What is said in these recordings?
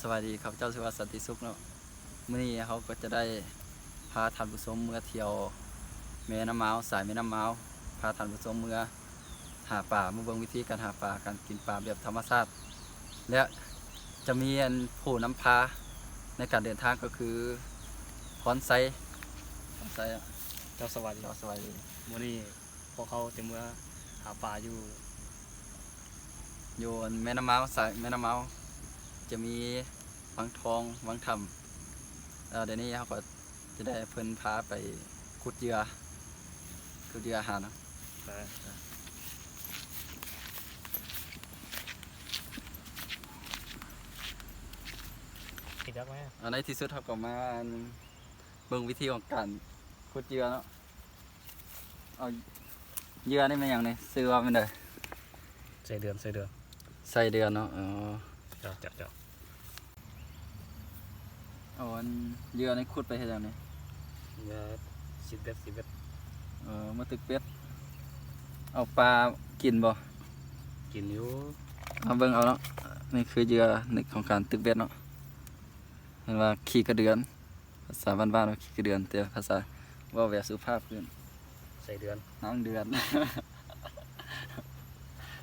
ສະບາຍດີ ຂ້າພະເຈົ້າຊື່ວ່າ ສັນຕິສຸກ ເນາະ. ມື້ນີ້ເຮົາກໍຈະໄດ້ພາທ່ານຜູ້ຊົມເມືອທ່ຽວແມ່ນ້ຳມາວ, ສາຍແມ່ນ້ຳມາວ, ພາທ່ານຜູ້ຊົມເມືອຫາປາ, ມາເບິ່ງວິທີການຫາປາ, ການກິນປາແບບທຳມະຊາດ ແລະ ຈະມີອັນຜູ້ນຳພາໃນການເດີນທາງກໍຄື ພອນໄຊ, ພອນໄຊ. ເຈົ້າ ສະບາຍດີ. ເຈົ້າ ສະບາຍດີ. ມື້ນີ້ພວກເຮົາຈະເມືອຫາປາຢູ່ ຢູ່ແມ່ນ້ຳມາວ, ສາຍແມ່ນ້ຳມາວ ຈະມີວັງທອງ, ວັງຖ້ຳ. ແລ້ວດຽວນີ້ເຮົາກໍຈະໄດ້ເພິ່ນພາໄປຂຸດເຫຍື່ອ, ຂຸດເຫຍື່ອອາຫານເນາະ. ໄປ. ຄິດຢາກໄໝ? ອາ ໃນທີ່ສຸດເຮົາກໍມາ ອັນ ເບິ່ງວິທີຂອງການຂຸດເຫຍື່ອເນາະ. ເອົາ ເຫຍື່ອນີ້ແມ່ນຫຍັງນີ້? ຊື່ວ່າແມ່ນໃດ? ໄສ້ເດືອນ, ໄສ້ເດືອນ. ໄສ້ເດືອນເນາະ. ອໍ ເຈົ້າ, ເຈົ້າ, ເຈົ້າ. ເອົາ ອັນ ເຫຍື່ອນີ້ຂຸດໄປເຮັດຫຍັງນີ້? ເຫຍື່ອຊິດເບັດ, ຊິດເບັດ. ເອີ ມາຕຶກເບັດ. ເອົາປາກິນບໍ່? ກິນຢູ່. ເອົາເບິ່ງເອົາເນາະ. ນີ້ຄືເຫຍື່ອຂອງການຕຶກເບັດເນາະ. ເພິ່ນວ່າຂີ້ກະເດືອນ. ພາສາບ້ານໆວ່າຂີ້ກະເດືອນ, ແຕ່ພາສາເວົ້າແບບສຸພາບຂຶ້ນ ໄສ້ເດືອນ, ນາງເດືອນ.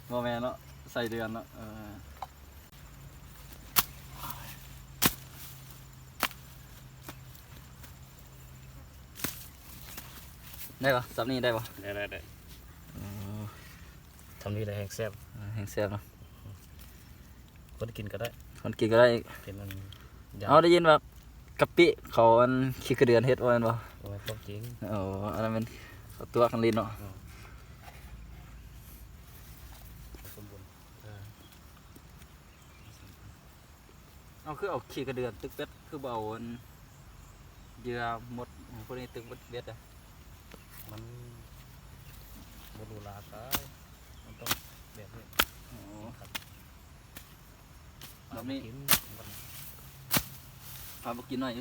ບໍ່ແມ່ນເນາະ, ໄສ້ເດືອນເນາະ. ເອີ ໄດ້ບໍ່? ສ່ຳນີ້ໄດ້ບໍ່? ໄດ້, ໄດ້, ໄດ້. ອໍ ຊ່ຳນີ້ແຫຼະແຮ່ງແຊບ. ເອີ ແຮ່ງແຊບເນາະ. ຄົນກິນກໍໄດ້, ຄົນກິນກໍໄດ້. ເປັນອັນ ເຮົາໄດ້ຍິນວ່າກະປິເຂົາອັນຂີ້ກະເດືອນເຮັດ ບໍ່ແມ່ນບໍ່? ບໍ່ແມ່ນຄວາມຈິງ. ໂອ້ ອັນນັ້ນແມ່ນເຂົາຕົວະກັນຫຼິ້ນເນາະ. ເອີ ສົມບູນ. ເອີ ເອົາ ຄືເອົາຂີ້ກະເດືອນຕຶກເບັດ, ຄືບໍ່ເອົາອັນ ເຫຍື່ອໝົດ ພວກນີ້ຕຶກເບັດ, ເບັດອະ ມັນບໍ່ຫຼູຫຼາກາຍ, ມັນຕ້ອງແບບນີ້. ອໍ ແບບນີ້ ປາບໍ່ກິນໜ້ອຍ.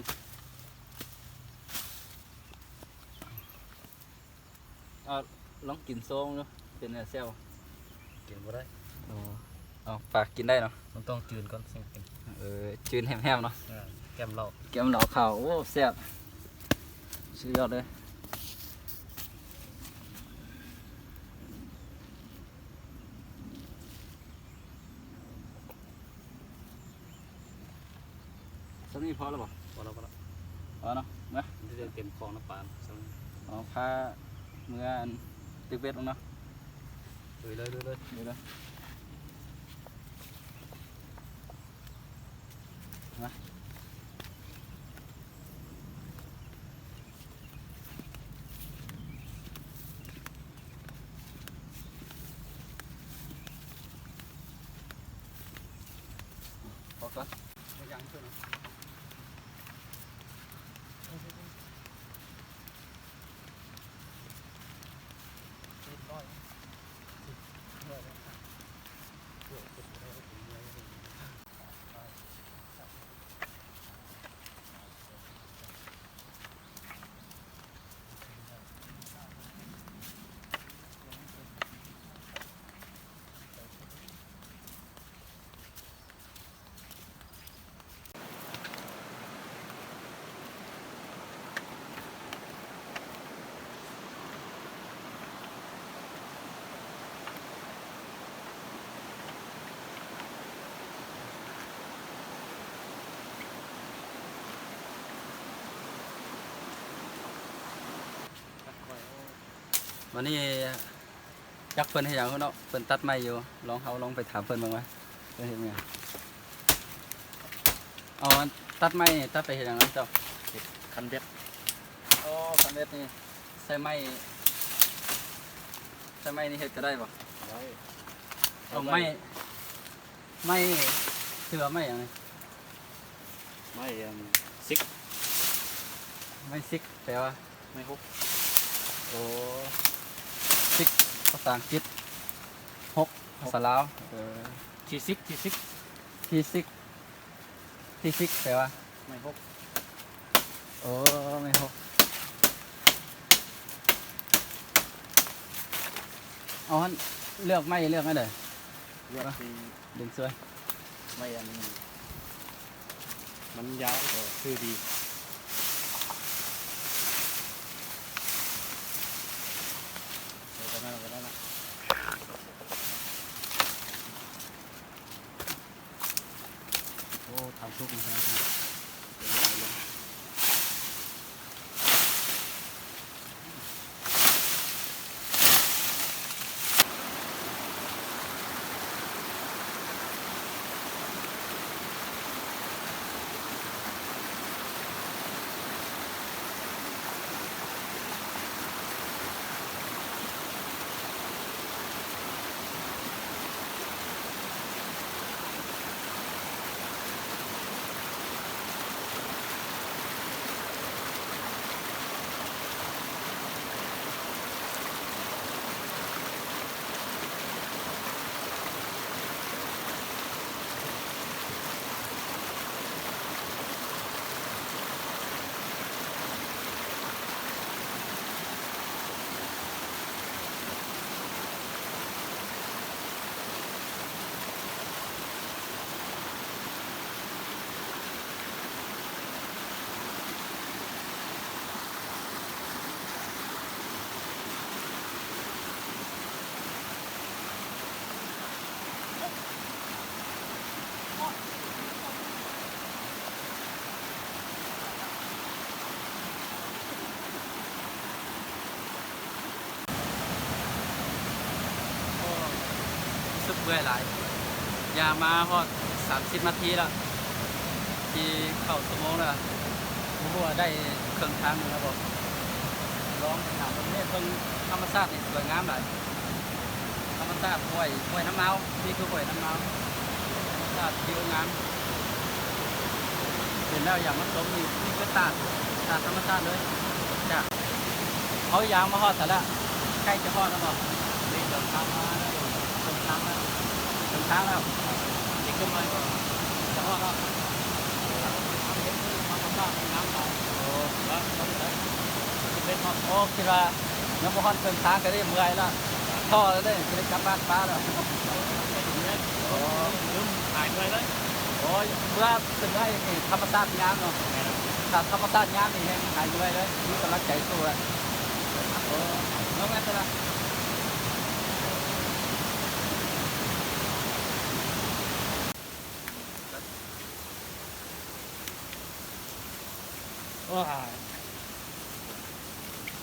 ເອົາ ລອງກິນຊອງດູ ເປັນແນວແຊວ. ກິນບໍ່ໄດ້. ອໍ ເອົາ ປາກິນໄດ້ເນາະ? ມັນຕ້ອງຈືນກ່ອນ ຈຶ່ງກິນ. ເອີ ຈືນແຮມໆເນາະ. ເອີ ແກ້ມເຫຼົ້າ, ແກ້ມເຫຼົ້າຂາວ. ໂອ້ ແຊບ ສຸດຍອດເລີຍ. ສ່ຳນີ້ພໍແລ້ວບໍ່? ພໍແລ້ວ, ພໍແລ້ວ. ພໍເນາະ. ມາ ມັນຈະເຕັມຄອງນ້ຳປາ. ສ່ຳນີ້ ເອົາ ພາເມືອອັນ ຕຶກເບັດເນາະ. ລຸຍເລີຍ, ລຸຍເລີຍ, ລຸຍເລີຍ. ມາ. ພໍກ່ອນ. ບາດນີ້ ຈັກເພິ່ນເຮັດຫຍັງເນາະ, ເພິ່ນຕັດໄມ້ຢູ່. ລອງ ເຮົາລອງໄປຖາມເພິ່ນເບິ່ງວ່າເພິ່ນເຮັດຫຍັງ. ເອົາ ຕັດໄມ້ນີ້ຕັດໄປເຮັດຫຍັງເນາະເຈົ້າ? ເຮັດຄັນເບັດ. ໂອ້ ຄັນເບັດນີ້ໃຊ້ໄມ້ ໃຊ້ໄມ້ນີ້ເຮັດກໍໄດ້ບໍ່? ໄດ້. ເອົາໄມ້ ໄມ້ ຊື່ວ່າໄມ້ຫຍັງນີ້? ໄມ້ ອັນ ຊິກ. ໄມ້ຊິກແປວ່າ? ໄມ້ຫົກ. ໂອ້ ຊິກ ພາສາອັງກິດ, ຫົກ ພາສາລາວ. ເອີ ທີຊິກ ທີຊິກ ທີຊິກ ທີຊິກແປວ່າ? ໄມ້ຫົກ. ໂອ້ ໄມ້ຫົກ. ເອົາ ເລືອກໄມ້ ເລືອກອັນໃດ? ເລືອກທີ່ ດຶງຊ່ວຍ ໄມ້ອັນ ໄມ້ ອັນ ມັນຍາວກໍຄືດີ ເອີ ປະມານນັ້ນກໍໄດ້ລະ. ໂອ້ ທາງສຸກນີ້ ຮູ້ສຶກເມື່ອຍຫຼາຍ ຍ່າງມາຮອດສາມສິບນາທີແລ້ວ ທີ່ເຂົ້າຊົ່ວໂມງແລ້ວ ບໍ່ຮູ້ວ່າໄດ້ເຄິ່ງທາງແລ້ວບໍ່. ລອງໄປຖາມເບິ່ງເດ້ ເບິ່ງທຳມະຊາດນີ້ສວຍງາມຫຼາຍ. ທຳມະຊາດຫ້ວຍ ຫ້ວຍນ້ຳເມົາ ນີ້ຄືຫ້ວຍນ້ຳເມົາ ທຳມະຊາດວິວງາມ ເຫັນແລ້ວຢາກມາຊົມ. ນີ້ ນີ້ຄືຕາດ ຕາດທຳມະຊາດເລີຍ. ຈ້າ ເຮົາຍ່າງມາຮອດໃສລະ? ໃກ້ຈະຮອດແລ້ວບໍ່? ນີ້ເດີນທາງມາແລ້ວ ເດີນທາງແລ້ວ ເດີນທາງແລ້ວ ອີກຈັກໜ່ອຍກໍຈະຮອດແລ້ວ. ທຳມະຊາດມັນງາມຫຼາຍ. ໂອ້ ໂອ້ ຄິດວ່າ ຍັງບໍ່ຮອດເຄິ່ງທາງກໍໄດ້ເມື່ອຍແລ້ວ ທໍ້ແລ້ວເດ້ ຊິໄດ້ກັບບ້ານປ້າແລ້ວ. ໂອ້ ລືມ ຫາຍເມື່ອຍເລີຍ. ໂອ້ຍ ເມື່ອເປັນໄດ້ນີ້ ທຳມະຊາດງາມເນາະ. ຖ້າທຳມະຊາດງາມນີ້ແຮງຫາຍເມື່ອຍເລີຍ ມີກຳລັງໃຈສູ້ແລ້ວ. ໂອ້ ເມື່ອຍແມ່ນຕະລະ. ໂອ້ຍ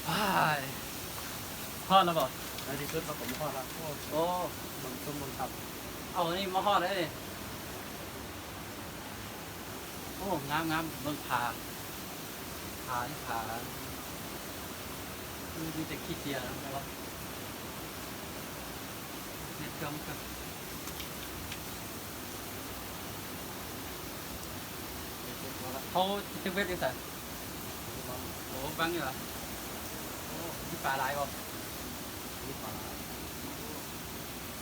ໂອ້ຍ ຮອດແລ້ວບໍ່? ໃນທີ່ສຸດເຮົາກໍມາຮອດແລ້ວ. ໂອ້ ໂອ້ ເບິ່ງຊົມເບິ່ງທຳ. ເອົາ ອັນນີ້ມາຮອດແລ້ວນີ້. ໂອ້ ງາມໆ ເບິ່ງຜາ ຜານີ້ ຜາ ຄືມີແຕ່ຂີ້ເຈຍນະ. ເຮັດເຄື່ອງ ເຮົາຊິຕຶກເບັດຢູ່ໃສ? ໂອ້ ບັງຢູ່ຫວາ? ໂອ້ ມີປາຫຼາຍບໍ່? ມີປາຫຼາຍ.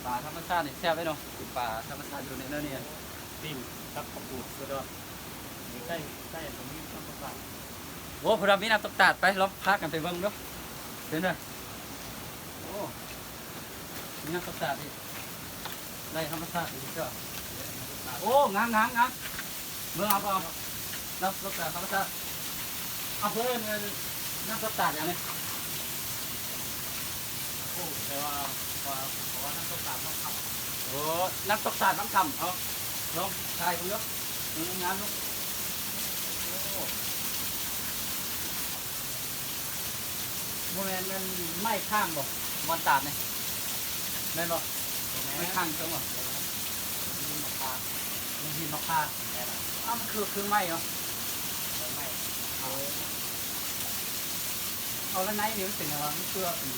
ປາທຳມະຊາດນີ້ແຊບເດ້ເນາະ ກິນປາທຳມະຊາດຢູ່ໃນແນວນີ້. ປີ້ງກັບເຂົ້າປູດສຸດຍອດ. ໃກ້ ໃກ້ກໍມີນ້ຳຕົກຕາດ. ໂອ້ ພຸ້ນນະ ມີນ້ຳຕົກຕາດ ໄປ ລອງພາກັນໄປເບິ່ງດູ. ເຫັນບໍ່? ໂອ້ ມີນ້ຳຕົກຕາດອີກ ໄດ້ທຳມະຊາດອີກເຈົ້າ. ໂອ້ ງາມໆໆ ເບິ່ງເອົາ ເບິ່ງເອົາ ນ້ຳຕົກຕາດທຳມະຊາດ. ເອົາ ເພິ່ນເອີ້ນນ້ຳຕົກຕາດຫຍັງນີ້? ໂອ້ ແຕ່ວ່າ ວ່າ ເຂົາວ່ານ້ຳຕົກຕາດວັງຄຳ. ໂອ້ ນ້ຳຕົກຕາດວັງຄຳ. ເອົາ ລອງຖ່າຍເບິ່ງດູ ເອີ ງາມເນາະ. ໂອ້ ບໍ່ແມ່ນ ແມ່ນໄມ້ຄ້າງບໍ່ ບ່ອນຕາດນີ້ ແມ່ນບໍ່? ບໍ່ແມ່ນ ໄມ້ຄ້າງຈັ່ງບໍ່? ບໍ່ແມ່ນ ມັນຫີນມາຄາ. ມັນຫີນມາຄາ. ແມ່ນລະ. ອ້າວ ມັນຄື ຄືໄມ້ເນາະ. ເອີ ໄມ້. ໂອ້ ເອົາ ແລ້ວໃນນີ້ມັນເປັນຫຍັງວະ? ມັນຄືວ່າເປັນ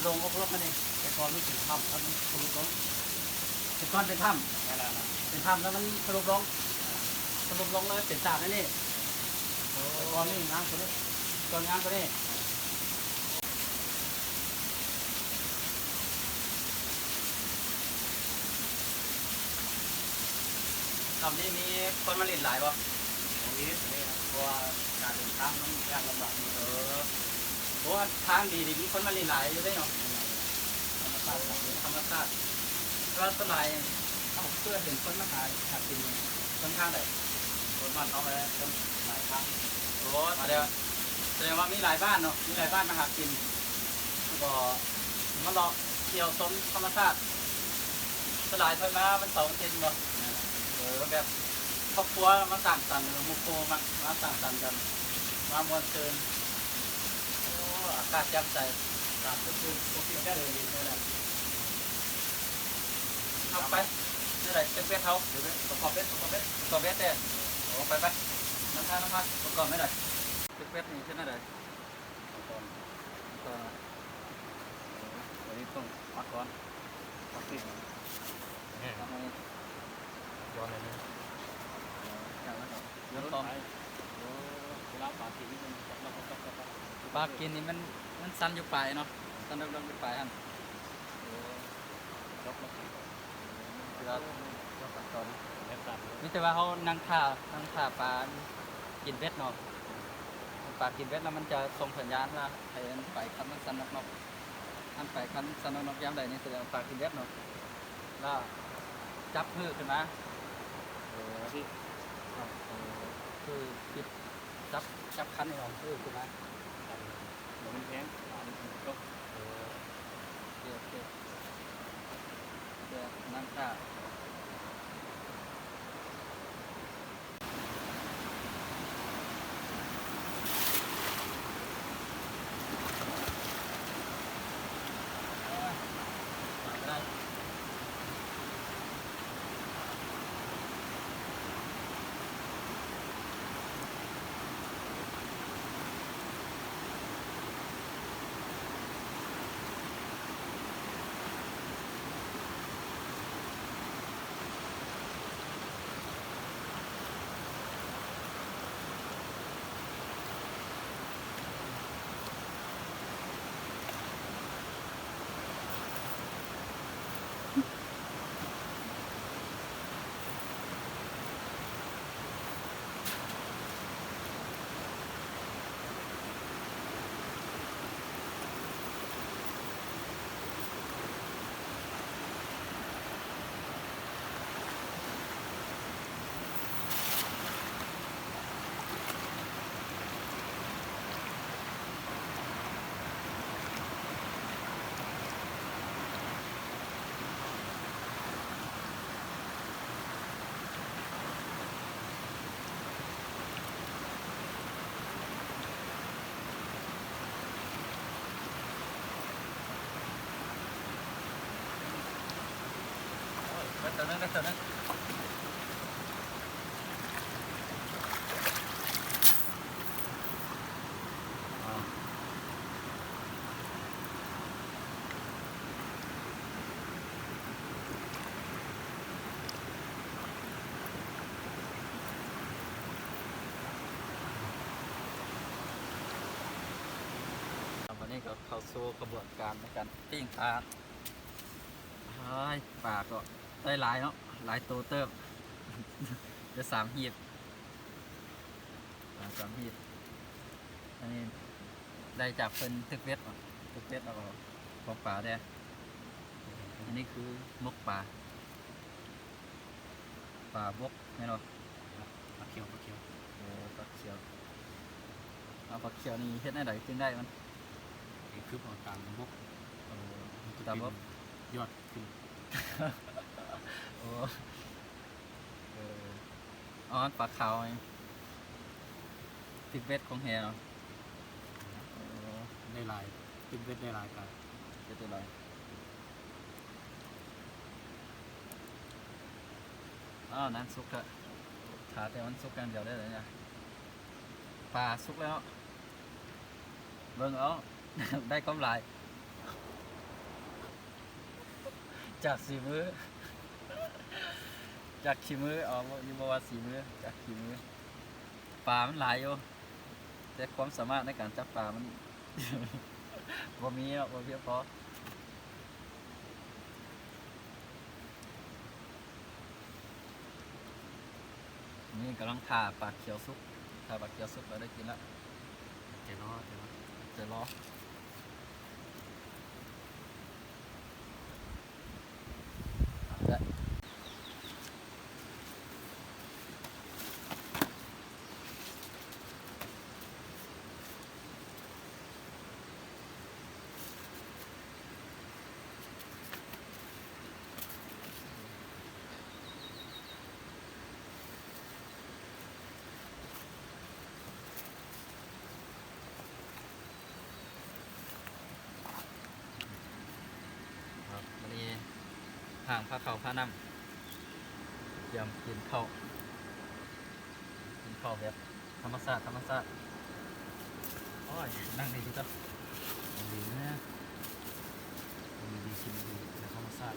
ໂລ່ງອອກລົກອັນນີ້. ແຕ່ກ່ອນມັນເປັນຖ້ຳ ແລ້ວມັນທະລຸລົງ. ແຕ່ກ່ອນເປັນຖ້ຳ. ແມ່ນລະ ເປັນຖ້ຳແລ້ວມັນທະລຸລົງ. ທະລຸລົງແລ້ວເປັນຕາດອັນນີ້. ໂອ້ ແຕ່ກ່ອນນີ້ງາມກວ່ານີ້ ກ່ອນງາມກວ່ານີ້. ຖ້ຳນີ້ມີຄົນມາຫຼິ້ນຫຼາຍບໍ່? ບໍ່ມີປານໃດ ເພາະວ່າການເດີນທາງມັນຍາກລຳບາກ. ເອີ ໂອ້ ທາງດີນີ້ມີຄົນມາຫຼິ້ນຫຼາຍຢູ່ເດ້ເນາະ. ທຳມະຊາດ ທຳມະຊາດ. ແຕ່ວ່າສ່ວນຫຼາຍ ເອົາ ຄືເຫັນຄົນມາຫາ ຫາກິນນີ້ ຄົນທາງໃດ? ຄົນ ບ້ານເຮົາແຫຼະ ຄົນຫຼາຍທາງ. ໂອ້ ສະແດງວ່າ ສະແດງວ່າມີຫຼາຍບ້ານເນາະ ມີຫຼາຍບ້ານມາຫາກິນ ແລ້ວກໍມາເລາະທ່ຽວຊົມທຳມະຊາດ. ສ່ວນຫຼາຍເພິ່ນມາວັນເສົາວັນອາທິດບໍ? ເອີ ແບບຄອບຄົວມາສັງສັນ ຫຼືວ່າໝູ່ຄູ່ມາ ມາສັງສັນກັນ ມາມ່ວນຊື່ນ. ໂອ້ ອາກາດແຈ່ມໃສ ອາກາດສົດຊື່ນ ຄົນທີ່ແທ້ດີນີ້ແຫຼະ. ເຮົາໄປ ແນວໃດ? ເກັບເບັດເຮົາ ປະກອບເບັດ ປະກອບເບັດ ປະກອບເບັດເດ້. ໂອ້ ໄປ ໄປ ນຳທາງ ນຳທາງ. ປະກອບແນວໃດ? ເກັບເບັດນີ້ເຮັດແນວໃດ? ຂັ້ນຕອນ ຂັ້ນຕອນ ໂອ້ ອັນນີ້ຕ້ອງປັກກ່ອນ ປັກຕິດ ປັກໃຫ້ ຍ້ອນອັນນີ້ ຍ້ອນເຂົ້າ ເວລາປາກິນນີ້ມັນ ປາກິນນີ້ມັນ ມັນສັ່ນຢູ່ປາຍເນາະ ສັ່ນດອກໆຢູ່ປາຍຫັ້ນ. ໂອ້ ເວລາ ມີແຕ່ວ່າເຮົານັ່ງຖ້າ ນັ່ງຖ້າປາກິນເບັດເນາະ ປາກິນເບັດແລ້ວມັນຈະສົ່ງສັນຍານວ່າໃຫ້ໄຟຄັນມັນສັ່ນນອກໆ ຄັນໄຟຄັນສັ່ນນອກໆ ຍາມໃດນີ້ສະແດງວ່າປາກິນເບັດເນາະ ແລ້ວຈັບຮື້ຂຶ້ນມາ. ເອີ ເອີ ຄືປິດ ຈັບ ຈັບຄັນໃຫ້ອອກ ເອີ ຄືນະ ບໍ່ແມ່ນແພງ ເອີ ໂອເຄ ໂອເຄ ດຽວນັ່ງຖ້າ. ໄປເຕີມໜຶ່ງ ໄປເຕີມໜຶ່ງ. ບາດນີ້ກໍເຂົ້າສູ່ຂະບວນການໃນການປີ້ງປາ. ອ້າຍ ປາກໍໄດ້ຫຼາຍເນາະ ຫຼາຍໂຕເຕີບ ໄດ້ສາມຮີບ ປາສາມຮີບ. ອັນນີ້ໄດ້ຈາກເພິ່ນຕຶກເບັດເນາະ ຕຶກເບັດແລ້ວກໍຂອງປາແດ່. ອັນນີ້ຄືໝົກປາ ປາບົກແມ່ນບໍ່? ປາຂຽວ ປາຂຽວ ເອີ ປາຂຽວ. ເອົາ ປາຂຽວນີ້ເຮັດແນວໃດຈຶ່ງໄດ້ມັນ? ຄືເອົາຕາມບົກ ເອີ ມັນຈະຕາມບົກ ຍອດຂຶ້ນ. ໂອ້ ເອີ ເອົາ ປາຂາວນີ້ ຕຶກເບັດຂອງແຫເນາະ. ໂອ້ ໄດ້ຫຼາຍ ຕຶກເບັດໄດ້ຫຼາຍປາ ເຮັດໄດ້ຫຼາຍ. ອ້າວ ນັ້ນສຸກແລ້ວ ຖ້າແຕ່ມັນສຸກຢ່າງດຽວໄດ້ເລີຍນະ. ປາສຸກແລ້ວ ເບິ່ງເອົາ ໄດ້ຄວາມຫຼາຍ ຈາກສີມື ຈາກຂີ້ມື ເອົາ ບໍ່ ບໍ່ວ່າສີມື ຈາກຂີ້ມື. ປາມັນຫຼາຍຢູ່ ແຕ່ຄວາມສາມາດໃນການຈັບປາມັນ ບໍ່ມີເນາະ ບໍ່ພຽງພໍ. ນີ້ກຳລັງຖ້າປາຂຽວສຸກ ຖ້າປາຂຽວສຸກແລ້ວໄດ້ກິນລະ. ໃຈລໍ ໃຈລໍ ໃຈລໍ ເອົາລະ. ລ້າງພາເຂົ້າພານ້ຳ ກຽມກິນເຂົ້າ ກິນເຂົ້າແບບທຳມະຊາດ ທຳມະຊາດ. ໂອ້ຍ ນັ່ງດີໆ ຕົວະ ນັ່ງດີນະ ນັ່ງດີໆ ກິນດີໆ ແບບທຳມະຊາດ.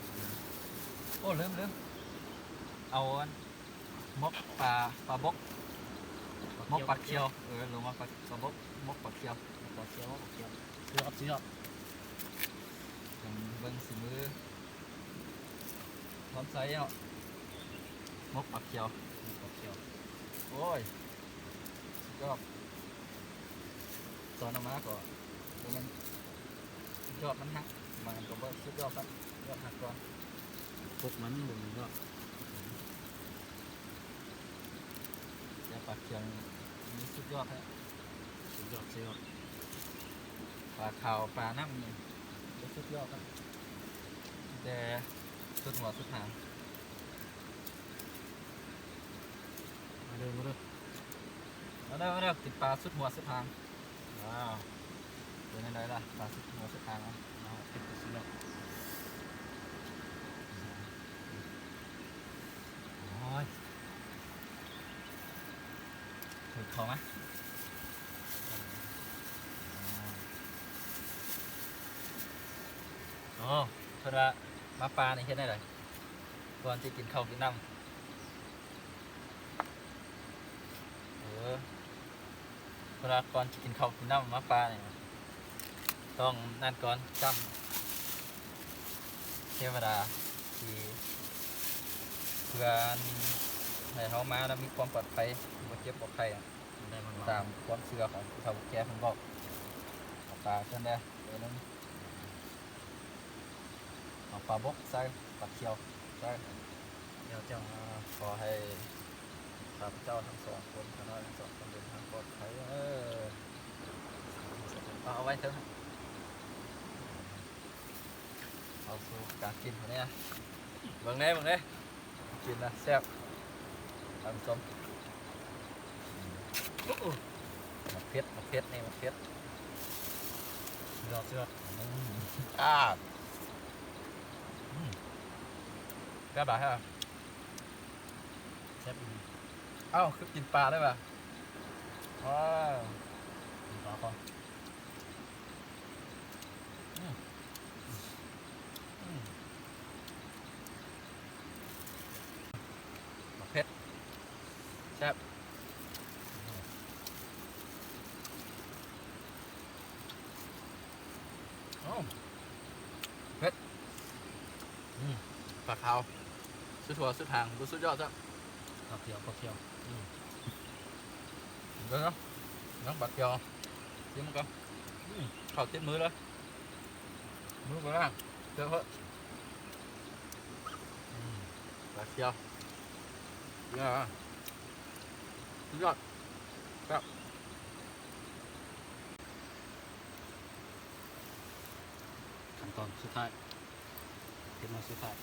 ໂອ້ ລືມໆ ເອົາອັນ ໝົກປາ ປາບົກ ໝົກປາຂຽວ ເອີ ຫຼືວ່າປາ ປາບົກ ໝົກປາຂຽວ ປາຂຽວ ໝົກປາຂຽວ ເກືອບ ເກືອບ ເບິ່ງສີມືພ້ອມໃຊ້ເນາະ ໝົກປາຂຽວ ໝົກປາຂຽວ. ໂອ້ຍ ສຸດຍອດ ຕອນເອົາມາກໍບໍ່ແມ່ນ ຍອດມັນຫັກ ບາງອັນກໍບໍ່ສຸດຍອດຊ້ຳ ຍອດຫັກກ່ອນ ປົກມັນບໍ່ແມ່ນຍອດ. ແຕ່ປາຂຽວນີ້ສຸດຍອດແທ້ ສຸດຍອດ ສຸດຍອດ. ປາຂາວ ປານ້ຳນີ້ບໍ່ສຸດຍອດແທ້ ມີແຕ່ສຸດຫົວສຸດຫາງ. ມາເດີ ມາເດີ ມາເດີ ມາເດີ ກິນປາສຸດຫົວສຸດຫາງ. ວ້າວ ເປັນຈັ່ງໃດລະ ປາສຸດຫົວສຸດຫາງ? ອ້າວ ເປັນຕາຊິເນາະ. ໂອ້ຍ ຖືກເຂົ້າມາ. ໂອ້ ເພິ່ນວ່າມາປ່ານີ້ເຮັດແນວໃດ ກ່ອນຊິກິນເຂົ້າກິນນ້ຳ? ເອີ ເວລາກ່ອນຊິກິນເຂົ້າກິນນ້ຳມາປ່ານີ້ ຕ້ອງນັ້ນກ່ອນ ຈ້ຳເທວະດາທີ່ ເພື່ອໃຫ້ເຮົາມາແລ້ວມີຄວາມປອດໄພ ບໍ່ເຈັບບໍ່ໄຂ້ ຕາມຄວາມເຊື່ອຂອງຜູ້ເຖົ້າຜູ້ແກ່ເພິ່ນບອກ. ເອົາປາເພິ່ນແດ່ ໂຕໜຶ່ງ. ເອົາປາບົກໃສ່ ປາຂຽວໃສ່ ແລ້ວຈັ່ງ ຂໍໃຫ້ຂ້າພະເຈົ້າທັງສອງຄົນ ຂ້ານ້ອຍທັງສອງຄົນເດີນທາງປອດໄພເດີ. ເອົາໄວ້ເຖິງ ເອົາສູ່ການກິນພຸ້ນແດ່ ເບິ່ງແດ່ ເບິ່ງແດ່. ກິນນະແຊບ ທ່ານຜູ້ຊົມ. ໂອ້ ໝາກເຜັດ ໝາກເຜັດນີ້ ໝາກເຜັດ ສຸດຍອດ ສຸດຍອດ. ອືມ ອາ ອືມ ແຊບຫຼາຍແທ້ ແຊບອີ່ຫຼີ. ເອົ້າ ຄືກິນປາໄດ້ຫວາ? ວ້າວ ກິນປາກ່ອນ. ອືມ ອືມ ບັກເຜັດ ແຊບ. ໂອ້ ເຜັດ ອືມ ປາຂາວ ສຸດຫົວສຸດຫາງ ບໍ່ສຸດຍອດຊ້ຳ. ປາຂຽວ ປາຂຽວ ອືມ ເບິ່ງເນາະ ເບິ່ງປາຂຽວ ຊີມມັນກ່ອນ. ອືມ ເຂົ້າຕິດມືເລີຍ ມືບໍ່ລ້າງ ເຈີເພິ່ນ. ອືມ ປາຂຽວ ສຸດຍອດ ແຊບ. ຂັ້ນຕອນສຸດທ້າຍ ເຮັດໜ້ອຍສຸດທ້າຍ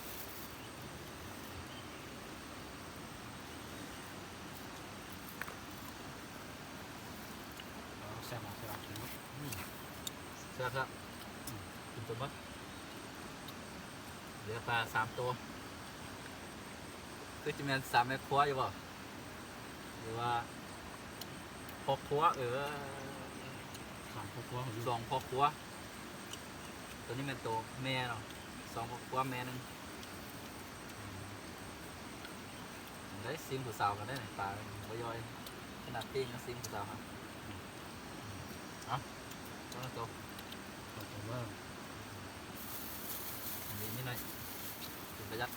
ແຊບມາກ ແຊບມາກ. ອືມ ແຊບໆ ອືມ ກິນຈົນໝົດ ເຫຼືອປາສາມໂຕ ຄືຈະແມ່ນສາມແມ່ຄົວຢູ່ບໍ່? ຫຼືວ່າພໍ່ຄົວ ເອີ ສອງພໍ່ຄົວ ສອງພໍ່ຄົວ. ໂຕນີ້ແມ່ນໂຕແມ່ເນາະ ສອງພໍ່ຄົວແມ່ໜຶ່ງ. ໄດ້ຊີມຜູ້ສາວກັນໄດ້ ປາບໍ່ຍ່ອຍ ຂະໜາດປີ້ງຍັງຊີມຜູ້ສາວ. ເອົາ ເອົາໂຕ ຂອບໃຈເດີ ດີນິດໜ້ອຍ ກິນປະຢັດ.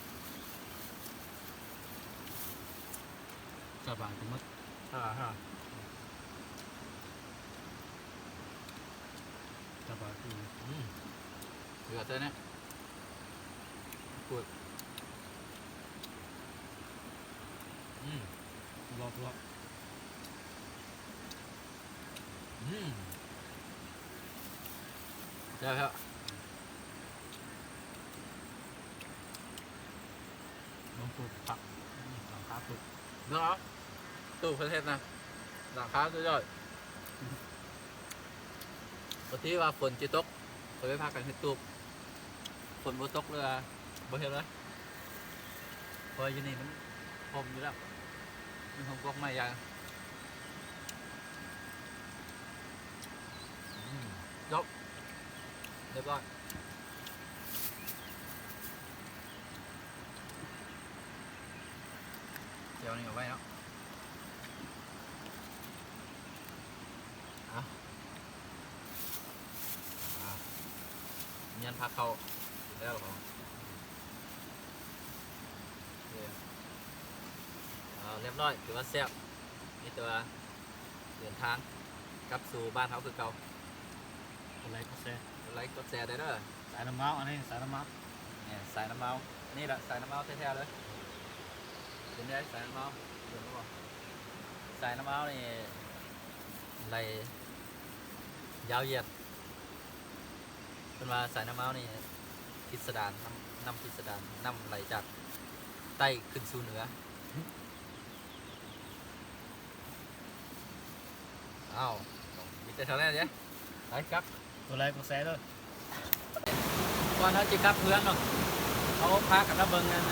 ສະບາຍ ກິນໝົດ ສະບາຍ ສະບາຍ. ອືມ ອືມ ເຫຼືອແຕ່ນີ້ ກວດ ອືມ ລອດ ລອດ. ອືມ ແຊບແທ້ ເບິ່ງຕູບຜັກ ອືມ ຫຼັງຄາຕູບ ເບິ່ງເອົາ ຕູບເພິ່ນເຮັດນະ ຫຼັງຄາສຸດຍອດ. ປະຕິວ່າຝົນຊິຕົກ ເພິ່ນໄປພາກັນເຮັດຕູບ ຝົນບໍ່ຕົກເລີຍ ບໍ່ເຮັດເລີຍ. ເພາະຢູ່ນີ້ມັນຮົ່ມຢູ່ແລ້ວ ມີຮົ່ມກອກໄມ້ຢ່າງ ອືມ ຈົບ ຮຽບຮ້ອຍ. ແຈ່ວນີ້ເອົາໄວ້ເນາະ ເອົາ ອ່າ ຍານພາເຂົ້າ ແລ້ວ ໂອເຄ ອ່າ ຮຽບຮ້ອຍ ຖືວ່າແຊບ ມີແຕ່ວ່າເດີນທາງກັບສູ່ບ້ານເຮົາຄືເກົ່າ. ກົດໄລກົດແຊ ກົດໄລກົດແຊໄດ້ເດີ. ສາຍນ້ຳເມົາ ອັນນີ້ສາຍນ້ຳເມົາ ແມ່ນ ສາຍນ້ຳເມົາ ນີ້ລະສາຍນ້ຳເມົາແທ້ໆເລີຍ. ເປັນໃດສາຍນ້ຳເມົາ ເຫັນບໍ່? ສາຍນ້ຳເມົານີ້ໄຫຼຍາວຢຽດ ເພິ່ນວ່າສາຍນ້ຳເມົານີ້ພິດສະດານ ນ້ຳ ນ້ຳພິດສະດານ ນ້ຳໄຫຼຈາກໃຕ້ຂຶ້ນສູ່ເໜືອ. ອ້າວ ມີແຕ່ເທົ່ານັ້ນເດ້ ໄປກັບ ກົດໄລກົດແຊເດີ. ກ່ອນເຮົາຈະກັບເຮືອນເນາະ ເຮົາພາກັນມາເບິ່ງອັນ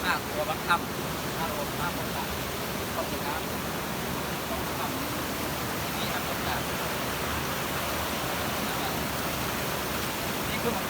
ຮາກຫົວບັກຄຳ ຮາກຫົວບັກຄຳ ເຂົາເຈົ້າ ມີອັນ ນີ້ຄືບັກຂ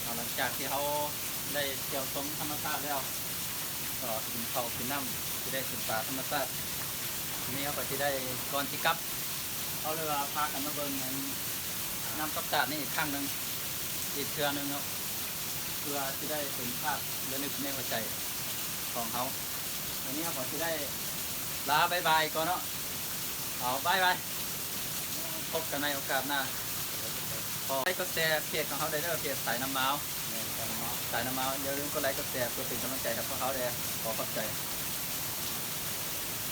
າມ ຫຼັງຈາກທີ່ເຮົາໄດ້ທ່ຽວຊົມທຳມະຊາດແລ້ວ ກໍກິນເຂົ້າກິນນ້ຳ ຊິໄດ້ສູນສາທຳມະຊາດ. ນີ້ເຮົາກໍຊິໄດ້ ກ່ອນຊິກັບ ເຮົາເລີຍວ່າພາກັນມາເບິ່ງອັນ ນ້ຳຕອກຈາດນີ້ອີກຄັ້ງໜຶ່ງ ອີກເທື່ອໜຶ່ງເນາະ ເພື່ອຊິໄດ້ເປັນພາບລະນຶກໃນຫົວໃຈຂອງເຮົາ. ວັນນີ້ເຮົາກໍຊິໄດ້ລາບາຍບາຍກ່ອນເນາະ ເອົາ ບາຍບາຍ ພົບກັນໃນໂອກາດໜ້າ. ຂໍໃຫ້ກົດໄລກ໌ກົດແຊເພຈຂອງເຮົາໄດ້ເດີ ເພຈສາຍນ້ຳມາວ ແມ່ນ ສາຍນ້ຳມາວ ສາຍນ້ຳມາວ ຢ່າລືມກົດໄລກ໌ກົດແຊເພື່ອເປັນກຳລັງໃຈໃຫ້ພວກເຮົາແດ່ ຂໍຂອບໃຈ.